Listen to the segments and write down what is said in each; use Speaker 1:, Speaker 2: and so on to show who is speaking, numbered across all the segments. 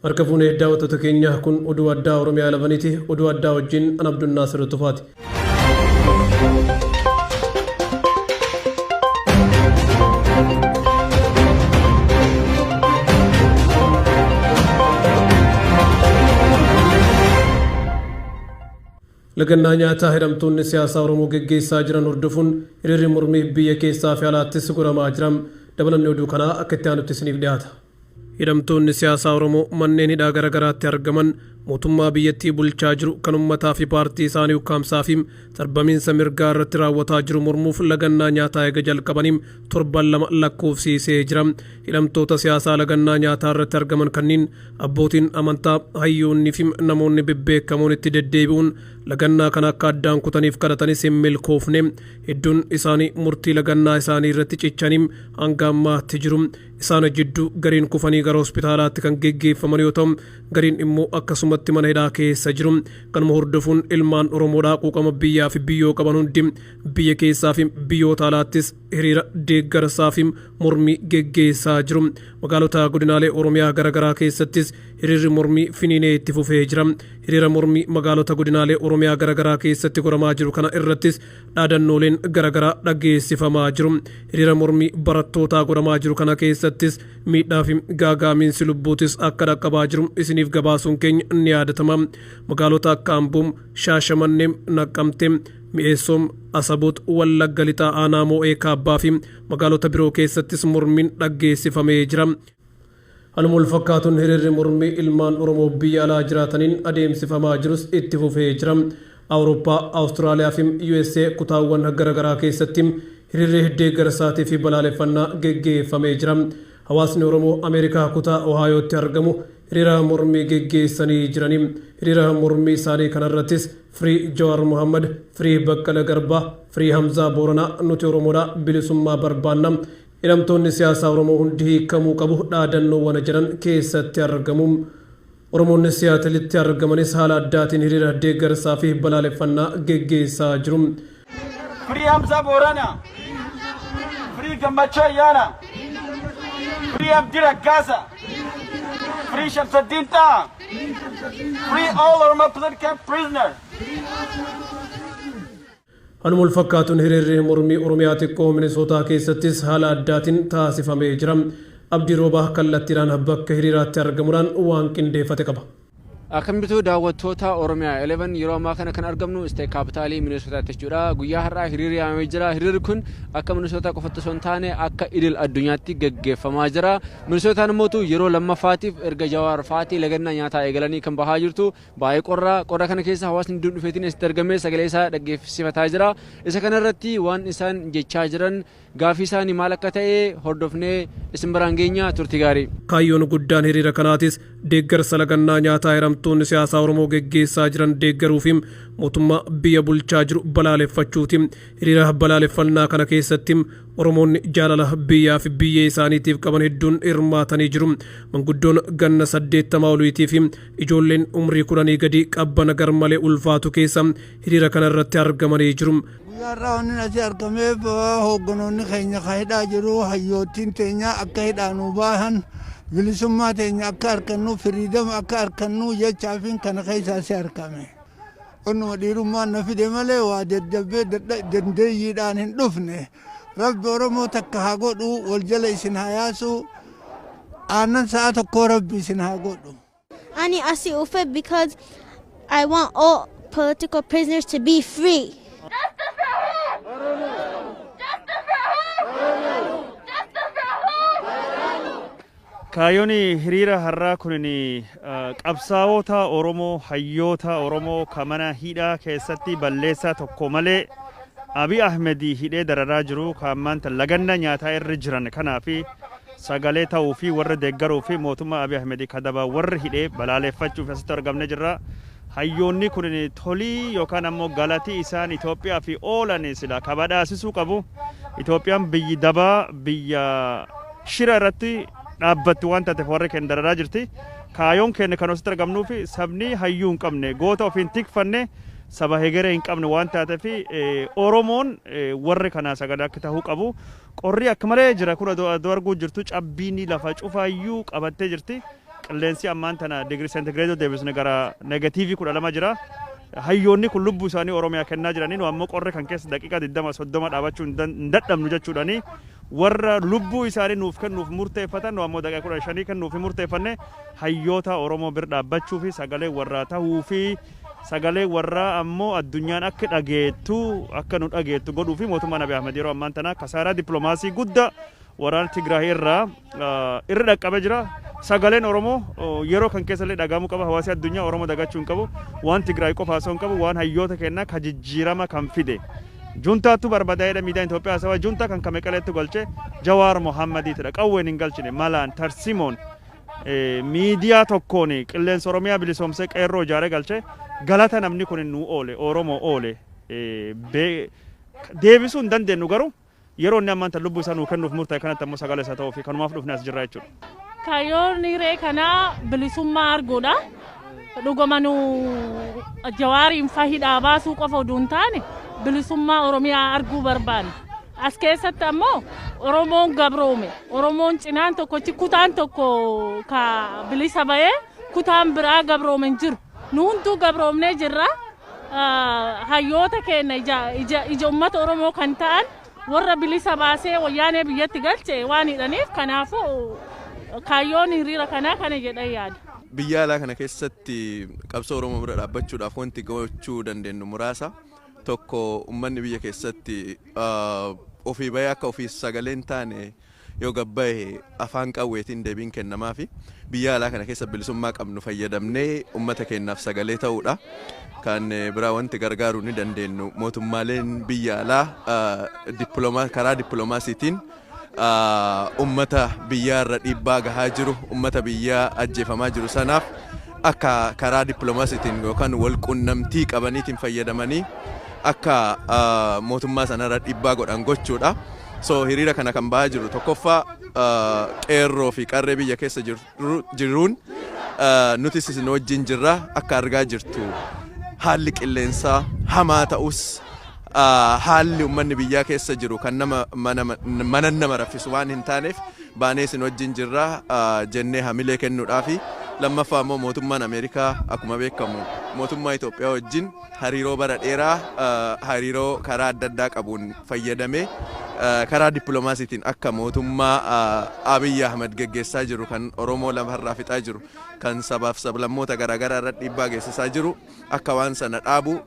Speaker 1: Harka fuunee daawwattoota keenya, kun oduu addaa Oromiyaa 11ti. Oduu addaa wajjin an Abdunnaasir Tufaati. Lagannaa nyaataa hidhamtoonni siyaasaa Oromoo geggeessaa jiran hordofuun hiriirri mormii biyya keessaa fi alaattis godhamaa jira. Dabalanni oduu kanaa akka itti aanutti isiniif dhiyaata. Hidhamtoonni siyaasaa Oromoo manneen hidhaa garagaraatti argaman mootummaa biyyattii bulchaa jiru kan ummataa fi paartii isaanii ukkaamsaa fi sarbamiinsa mirgaa irratti raawwataa jiru mormuuf lagannaa nyaataa eega jalqabanii torban 2 lakkoofsiisee jira. Hidhamtoota siyaasaa lagannaa nyaataa irratti argaman kanniin abbootiin amantaa, hayyoonnii fi namoonni bebbeekamoon itti deddeebi'uun lagannaa kana akka addaan kutaniif kadhatanis hin milkoofne. Hedduun isaanii murtii lagannaa isaanii irratti cichanii hanga ammaatti jiru. Isaan jidduu gariin kufanii gara hospitaalaatti kan geggeeffaman yoo ta'u, gariin immoo akkasumatti mana hidhaa keessa jiru. Kanuma hordofuun ilmaan Oromoodhaa quuqama biyyaa fi biyyoo qaban hundi biyya keessaa fi biyyoota alaattis hiriira deeggarsaa fi mormii geggeessaa jiru. Magaalota godinaalee Oromiyaa garagaraa keessattis hiriirri mormii finiinee itti fufee jira. Hiriira mormii magaalota godinaalee Oromiyaa garagaraa keessatti godhamaa jiru kana irrattis dhaadannooleen garagaraa dhageessifamaa jiru. Hiriira mormii barattootaa godhamaa jiru kana keessattis miidhaa fi gaagaamiinsi lubbuutis akka dhaqqabaa jiru isiniif gabaasuun keenya ni yaadatama. Magaalota akka Amboo, Shaashamannee, Naqqamtee, Mi'eessoo, Asaboot, Wallagga Lixaa Aanaa Moo'ee Kaabbaa fi magaalota biroo keessattis mormiin dhaggeessifamee jira. Haaluma walfakkaatuun hiriirri mormii ilmaan Oromoo biyya alaa jiraataniin adeemsifamaa jirus itti fufee jira. Awurooppaa, Awustiraaliyaa fi usa kutaawwan garagaraa keessatti hiriirri deeggarsaatii fi balaaleffannaa geggeeffamee jira. Hawaasni Oromoo Ameerikaa kutaa Ohaayootti argamu hiriira mormii geggeessanii jirani. Hiriira mormii isaanii kanarrattis Free Jawar Mohammed, Free Baqqala Garbaa, Free Hamzaa Booranaa, Nuti Oromoodha, Bilisummaa barbaanna, Hidhamtoonni siyaasaa Oromoo hundi hiikamuu qabu dhaadannoowwana jedhan keessatti argamu. Oromoonni Siyaatilitti argamanis haala addaatiin hiriira deeggarsaa fi balaaleffannaa geggeessaa jiru.
Speaker 2: Free Hamza Borana. Free Gammachuu Ayyaana. Free Abdi Raggasa. Free Shamsuddin Taha. Free all Oromo political prisoners.
Speaker 1: Haaluma walfakkaatuun hiriirri mormii Oromiyaa xiqqoo Minisootaa keessattis haala addaatiin taasifamee jira. Abdii Roobaa kallattiidhaan bakka hiriiraatti argamuudhaan waan qindeeffate qaba.
Speaker 3: Akkam jirtu daawwattoota Oromiyaa 11? Yeroo ammaa kana kan argamnu state capitalii Minisootaatti jechuudha. Guyyaa har'aa hiriirri yaamamee jira. Hiriirri kun akka Minisootaa qofatti osoo hin taane akka idil addunyaatti gaggeeffamaa jira. Minisootaan immoo yeroo lammaffaatiif erga Jawaar faatii lagannaa nyaataa eegalanii kan bahaa jirtu. Baay'ee qorra. Qorra kana keessa hawaasni hedduun dhufeetiin asitti argamee sagalee isaa dhaggeessifataa jira. Isa kanarratti waan isaan jechaa jiran, gaafii isaanii maal akka ta'e hordofnee isin biraan geenya. Turtii gaarii.
Speaker 1: Kaayyoon guddaan hiriira kanaatis deeggarsa lagannaa nyaataa hiramtoonni siyaasaa Oromoo geggeessaa jiran deeggaruu fi mootummaa biyya bulchaa jiru balaaleffachuuti. Hiriira balaaleffannaa kana keessatti Oromoonni jaalala biyyaa fi biyyee isaaniitiif qaban hedduun hirmaatanii jiru. Manguddoon ganna 80 oliitii fi ijoolleen umrii kudhanii gadii qabbana garmalee ulfaatu keessa hiriira kana irratti argamanii jiru.
Speaker 4: Guyyaa har'aa wanni asii argameef hoogganoonni keenya ka hidhaa jiru, hayyoottiin teenya akka hidhaa nuu baahan, bilisummaa teenya akka arkannu, freedom akka arkannu jechaafin kana keessa asii argame. Onnuma dhiirummaan na fide malee waa daddabbee dandeeyyiidhaan hin dhufne. Rabbi Oromoo takka haa godhu, wal jala isin haa yaasu, aannan sa'a tokkoo Rabbi isin haa godhu.
Speaker 5: Ani asi ufe because I want all political prisoners to be free.
Speaker 6: Justice for who? Justice for who? Justice for who?
Speaker 7: Kaayyoon hiriira har'aa kun qabsaa'ota Oromoo, hayyoota Oromoo kan mana hidhaa keessatti balleessaa tokko malee Abiy Ahmed hidhee dararaa jiru, kan ammaan laganna nyaataa irra jiran kanaaf sagalee ta'uu fi warra deeggaruu fi mootummaa Abiy Ahmed kadaba warri hidhee balaaleffachuuf asitti argamne jirra. Hayyoonni kun tolii yookaan ammoo galatii isaan Itoophiyaa fi oolan sila kabadhaasisuu qabu. Itoophiyaan biyyi dabaa, biyya shira irratti dhaabbattu waan taateef warri keenya dararaa jirti. Kaayoon keenya kan asitti argamnuuf sabni hayyuu hin qabne, goota ofiin tikfanne, saba hegeree hin qabne waan taateef Oromoon warri kanaa sagalee akka ta'uu qabu. Qorri akka malee jira kun, aduu arguu jirtu, cabbiin lafa cufaayyuu qabattee jirti. Qilleensi ammaan tana digirii seentigireedii deebisne gara negative 12 jira. Hayyoonni kun lubbuu isaanii Oromiyaa kennaa jiranii, nu ammoo qorre kan keessa daqiiqaa 20 30 dhaabachuu hin dadhabnu jechuudhani. Warra lubbuu isaanii nuuf kennuuf murteeffatan, nu ammoo daqiiqaa 15 kennuuf murteeffanne. Hayyoota Oromoo bira dhaabbachuu fi sagalee warraa tahuu fi sagalee warraa ammoo addunyaan akka dhageettu, akka nu dhageettu godhuu fi mootummaan Abiy Ahmed yeroo ammaan tana kasaaraa dippiloomaasii guddaa waraana Tigraay irraa irra dhaqqabee jira. Sagaleen Oromoo yeroo kan keessa illee dhagahamuu qaba. Hawaasi addunyaa Oromoo dagachuu hin qabu. Waan Tigraay qofa osoo hin qabu, waan hayyoota kennaa ka jijjiirama kan fide. Juntaattu barbadaa'eedha miidiyaan Itoophiyaa haasawaa. Juntaa kan Meqaleetti galche Jawaar Mohammadiitidha. Qawween hin galchine, malaan tarsimoon miidiyaa tokkoon qilleensa Oromiyaa bilisoomsee qeerroo ijaaree galche. Galata namni kun nu oole, Oromoo oole deebisuu hin dandeenyu, garuu yeroo inni ammaan tan lubbuu isaa nuu kennuuf murtaa'e kanatti ammoo sagalee isaa ta'uu fi kanumaaf dhufne as jirra jechuudha.
Speaker 8: Kaayyoon hiree kanaa bilisummaa arguudha. Dhuguma nu Jawaariin hidhaa baasuu qofa oduu hin taane, bilisummaa Oromiyaa arguu barbaanna. As keessatti ammoo Oromoon gabroome. Oromoon cinaan tokkochi kutaan tokko ka bilisa bahee kutaan biraa gabroome hin jiru. Nu hunduu gabroomnee jirra. Hayyoota keenya, ija uummata Oromoo kan ta'an, warra bilisa baasee wayyaanee biyyatti galche waan hidhaniif, kanaafuu kaayyoon hiriira kanaa kana jedhan yaada.
Speaker 9: Biyya alaa kana keessatti qabsoo Oromoo bira dhaabbachuudhaaf wanti gochuu dandeenyu muraasa. Tokko, uummanni biyya keessatti ofii bahee akka ofii sagalee hin taane yoo gabbaa'e afaan qawweetiin deebiin kennamaa fi biyya alaa kana keessa bilisummaa qabnu fayyadamnee uummata keenyaaf sagalee ta'uudha. Kan biraa wanti gargaaruu ni dandeenyu, mootummaaleen biyya alaa karaa dippiloomaasiitiin ummata biyyaa irra dhiibbaa gahaa jiru, ummata biyyaa ajjeefamaa jiru sanaaf akka karaa dippiloomaasiitiin yookaan wal qunnamtii qabaniitiin fayyadamanii akka mootummaa sanarra dhiibbaa godhan gochuudha. So hiriira kana kan bahaa jiru tokkoffaa qeerroo fi qarree biyya keessa jiruun nutis isin wajjin jirra. Akka argaa jirtu haalli qilleensaa hamaa ta'us, haalli uummanni biyyaa keessa jiru kan nama mana nama raffisu waan hin taaneef, baanee isin wajjin jirra jennee hamilee kennuudhaafi. Lammaffaa immoo mootummaan Ameerikaa akkuma beekamu mootummaa Itoophiyaa wajjin hariiroo bara dheeraa, hariiroo karaa adda addaa qabuun fayyadamee karaa dippiloomaasiitiin akka mootummaa Abiy Ahmed geggeessaa jiru, kan Oromoo lafarraa fixaa jiru, kan sabaaf sablammoota garaagaraa irratti dhiibbaa geessisaa jiru, akka waan sana dhaabu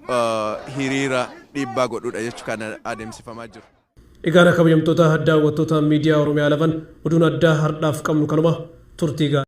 Speaker 9: hiriira dhiibbaa godhudha jechuu kan adeemsifamaa jiru.
Speaker 1: Egaan kabajamtoota daawwattoota miidiyaa Oromiyaa 11, oduun addaa har'aaf qabnu kanuma. Turtii gaarii.